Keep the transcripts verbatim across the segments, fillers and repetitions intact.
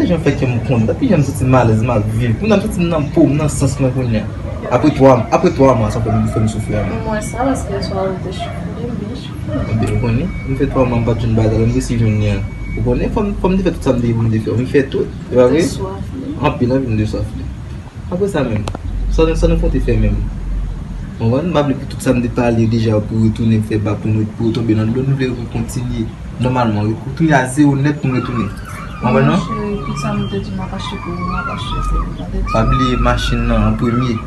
Jan fè kè m kontan, pi jan m santi m alèz, m ap viv. Kounye a m santi m nan po m, nan sans mwen kounye a. Apre twa, apre twa mwa, sa fè m, fè m soufri anpil. Mwen sa, paske swa ou te choufle, m byen choufle. Ebyen, ou konnen, m fè twa mwa m pa t jwenn bagay la, m resi jwenn li an. Ou konnen, fò m, fò m te fè tout sa m te gen pou m te fè. M fè tout, e pa vre? Te swaf li. Anpil, anpil, m te swaf li. Apre sa menm, sa, sa nou konte fè menm? Ou konprann? M pa vle pou tout sa m te pale deja pou retounen fè ba pou nou, pou retonbe nan dlo, nou vle rekontinye. Nòmalman, wi, pou tounen a zewo nèt pou m retounen. Ou konprann, non? Mon cheri, tout sa m te di m ap achte pou ou, m ap achte pou ou, tande? Pa bliye machin nan an premye,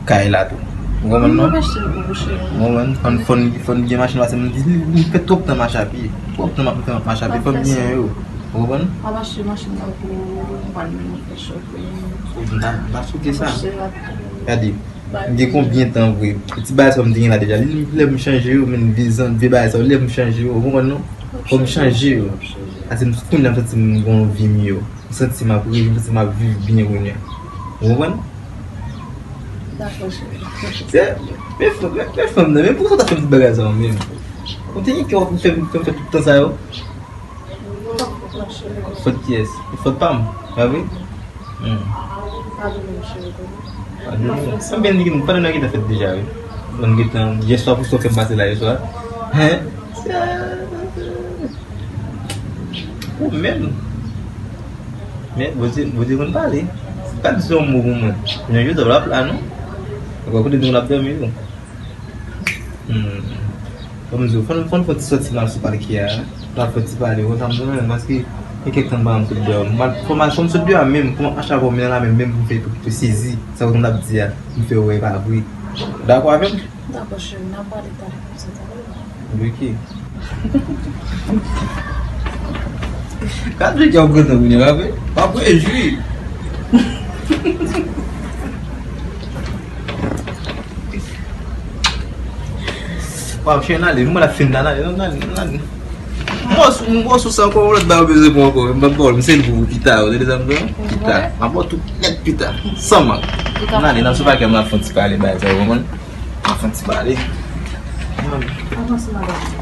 kay la tou. Ou konprann, non? M ap achte pou ou, cheri. Ou konprann? Fò n, fò n, fò n gen machin, paske m di, m, m fè twòp tan mache a pye. Twòp tan m ap fè mache a pye, fò m gen yo. Ou konprann? M ap achte machin nan pou ou, m pral mennen w fè shopping. M ta, m ta swete sa. M ap achte rapid. Gade. M gen konbyen tan vre? Ti bagay sa yo m te gen la deja. Li, lè m chanje yo, men vye zan, vye bagay sa yo, lè m chanje yo, ou konprann non? Fò m chanje yo. Paske m kounye a m santi m gon vi m yo. M santi m ap revi, m santi m ap viv byen kounye a. Ou konprann? Dakò, cheri. Se, men fanm, men, men fanm nan, men poukisa w ta fè m ti bagay sa yo menm? Ou te gen kè w ap fè m, fè m fè tout tan sa yo? Fòt kiyès? Fòt pa m, pa vre? Hmm. Padone m, cheri, konnen. Padone m. Sa m byen di, padone an gentan fèt deja, wi. Mwen gentan, yèswa pou sa w fè m pase la, yèswa. Hen? Ou menm. Men, Bondye, Bondye konn pale. Pa di se yon mo pou mwen. Jan Jozèf l ap la, non? Ou pa kote nou l ap dòmi, non? Hmm. Kòm di, fò n, fò n fè ti sòti nan sou palkè a. N ap fè ti pale, konsa m di, men, paske gen kèk tan m pa janm sot deyò. M al, fò m al, fò m sot deyò a menm, fò m ap mache avè w men nan la men, menm pou m fè, pou, pou sezi sa w konn ap di a, pou m fè wè e pa vre. Dakò avè m? Dakò, cheri, n ap pale talè konsa, talè. Ok. Gad jan w gentan kounye a, pa vre? W ap rejwi. Waw, cheri, n ale, nou mwen ap fin la, n ale, n ale, n ale. M ba w sou, m ba w sou sa ankò, yon lòt bagay ou bezwen pran ankò, m p ap ba w l, m sèl pou ou pita, ou tande sa m di w? Pita. M ap ba w tout nèt pita, san mank. N ale, n al sou pakè m la, fè yon ti pale, bagay sa, ou konprann? N al fè yon ti pale. Avanse, madanm.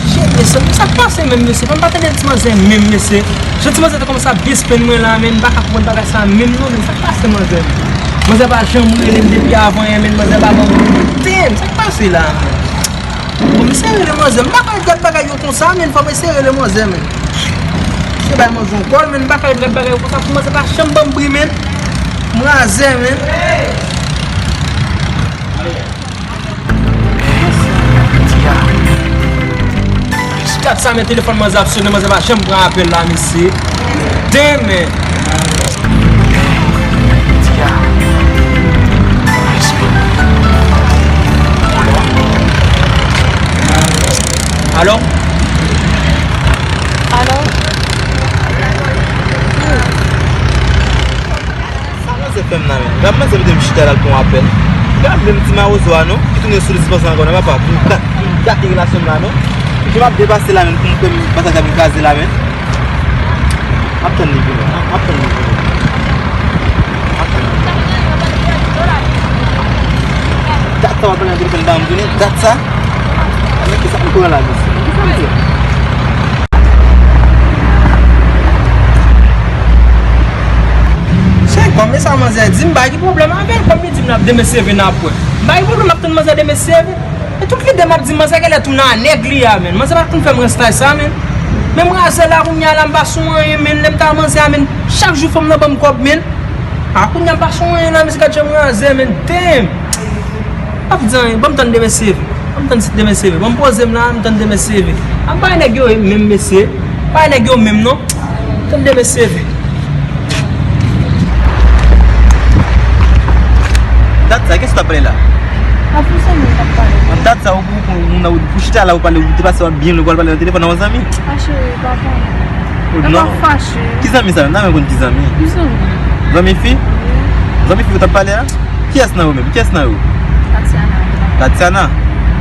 Shit, mesye, sa k pase menm, mesye? Fò m pa tande ti manzè menm, mesye. Jan ti manzè te kòmanse ap despenn mwen la, menm, m pa ka konprann bagay sa menm non, menm. Sa k pase, manzè? Manzè pa janm rele m depi avan yè, menm, manzè pa ban m. Damn, sa k pase la, menm? Bon, m eseye rele manzè, m pa ka ret gad bagay yo konsa, menm, fò m eseye rele manzè, menm. Se bay manzè yon kòl, menm, m pa ka ret gad bagay yo konsa, pou manzè pa janm ban m bri, menm. M razè, menm. Gad sa, men telefòn manzè ap sonnen, manzè pa janm pran apèl la, mesye. Damn, man. Alo? Alo? Sa manzè fè m la menm? Gad manzè mete m chita la pou yon apèl. Gad menm ti mawozo a non, ki tounen sou dispanse ankò nan papa, pou m gate, pou m gate relasyon m la non. Jan m ap depase la menm, pou m fè m pase gade m kraze la menm. Ap tann li vini, ap tann li vini. Ap tann li. Dat sa w ap pale nan telefòn, ba m vini, dat sa. Men ki sa m pran la, mesye? Ki sa m di? Chè, kòm e sa manzè di m, m pa gen pwoblèm avè l. Kòm li di m l ap demen seve n ap wè. M pa gen pwoblèm, m ap tann manzè demen seve. E tout lide m ap di manzè genlè tounen a nèg li a, menn. Manzè pa t konn fè m rans tay sa, menn. Men m razè la kounye a la, m pa sou anyen, menn. Lè m t a manzè a, menn, chak jou fò m nan ban m kòb, menn. A, kounye a m pa sou anyen la, mesye, gad jan m razè, menn. Damn! P ap di anyen, ban m tann demen seve. Ban m tann demen seve. Ban m poze m la, m tann demen seve. A, m pa wè nèg yo menm, mesye. M pa wè nèg yo menm, non. Tann demen seve. Dat sa, kiyès w t ap pale la? A pou zanmi w t ap pale. An dat sa, ou, ou, ou, ou, ou chita la, ou pale, ou te pase w ap byen lwen, ou pral pale nan telefòn nan yon zanmi? Fache, papa. Ou non? Papa fache. Ki zanmi sa menm? Nan men konn ki zanmi? Ki zanmi? Zanmi fi? Wi. Zanmi fi ou t ap pale a? Kiyès nan yo menm? Kiyès nan yo? Tatiana. Tatiana?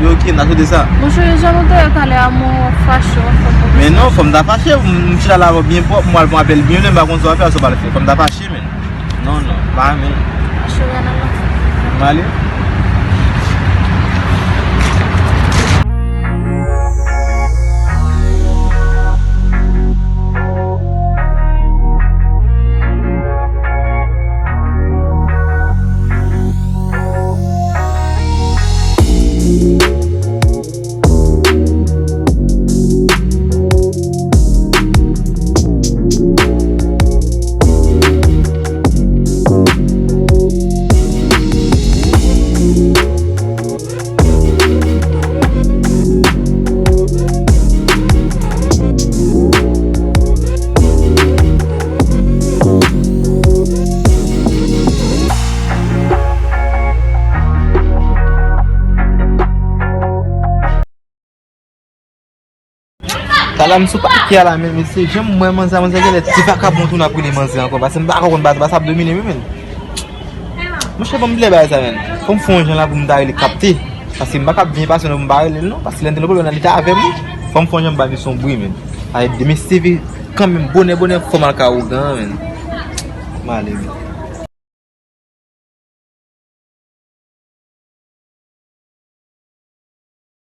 Yo, ok, n a sou de sa. Monchè, jan nou te ye talè a, mwen fache, w ap fè m move. Men non, fò m ta fache, m, m chita la avè w byen pwòp, m al pran apèl byen lwen, m pa konn sa w ap fè, sa w pral fè. Fò m ta fache, menn. Non, non, pa menm. Cheri, ann al nan fon. M ale. Talè m sou pake a la, men mesye, jan m wè manzè a, manzè genlè ti vakabon tou n ap rele manzè ankò, paske m pa konn bat, bat ap domine wi, men. Monchè, ban m ple bagay sa, men. Fò m fè yon jan la pou m ta rele kapte, paske m pa kab byen pase non pou m pa rele l non, paske lè m te nan pwoblèm la, li te avè m wi. Fò m fè yon jan m ba misye yon bri, men. Ay, demen seve kanmenm, bonè, bonè, fò m al ka ougan an, men. M ale, men.